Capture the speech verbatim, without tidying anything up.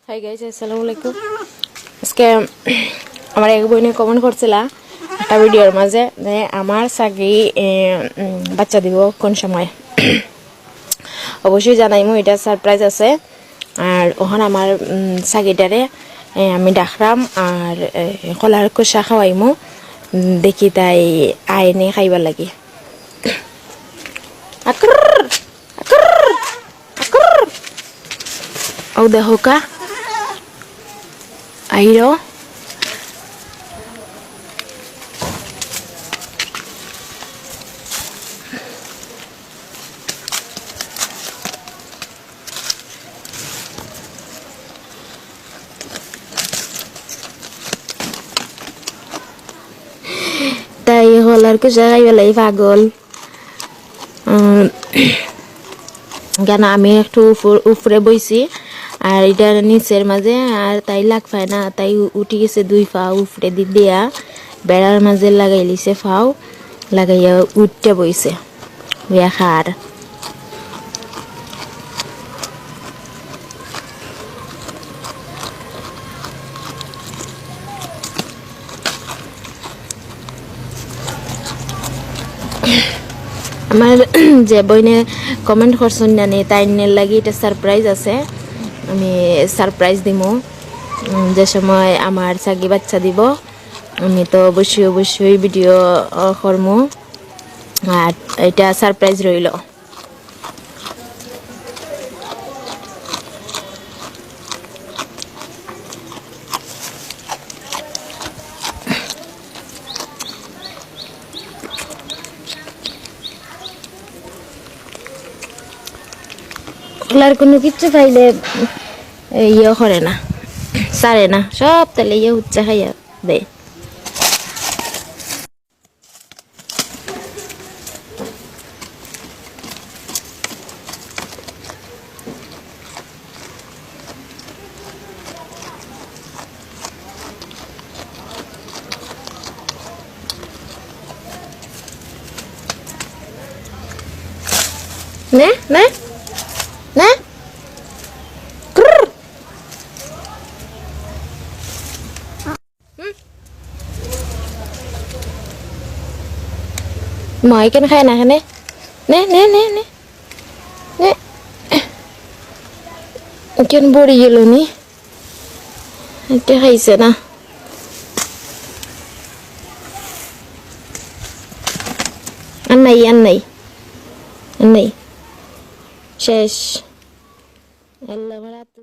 Hi guys, আসসালামু আলাইকুম। আজকে আমার এক বইনে কমেন্ট করছিলা একটা ভিডিওর মাঝে যে আমার ছাগি, এ, উম, বাচ্চা দিব কোন সময়। অবশ্যই জানাইমু, এটা সারপ্রাইজ আছে। আর ওখানে আমার, উম, ছাগিটারে, এ, আমি ডাকরাম আর, এ, কলার খোসা খাওয়াইমু। উম, দেখি তাই আয় নি খাইবার লাগি। আক্রর, আক্রর, আক্রর। ও দেখো কা, আইরো। তাই কলার খোসা খাইবার লাগি পাগল। উম, কেন আমি একটু উপর-, উপরে বইছি, আর এটা নিচের মাঝে, আর তাই লাগ পায় না, তাই উ-, উঠি গেছে দুই পাও উপরে দি দিয়া, বেড়ার মাঝে লাগাই লিছে পাও, লাগাইয়া উঠতে বইছে। বেকার। আমার যে বইনে কমেন্ট করছইন না নি, তাইনর লাগি এটা সারপ্রাইজ আছে। আমি সারপ্রাইজ দিমু, উম, যে সময় আমার ছাগি বাচ্চা দিব, আমি তো অবশ্যই, অবশ্যই ভিডিও, আহ, করমু। আর এটা সারপ্রাইজ রইল। ওগুলার কোনো কিচ্ছু পাইলে, এ, ইয়ে করে না, ছাড়ে না, সব তাহলে ইয়ে উচ্চা খাইয়া দেয়। নে, নে, নে। ক্রুর। হুম। মা এখানে খায় না, এখানে। নে, নে, নে, নে। নে। এখানে পড়ি গেল নি। এটা খাইছে না। আর নাই, আর নাই। আর নাই। শেষ। আল্লাহ, আমার হাত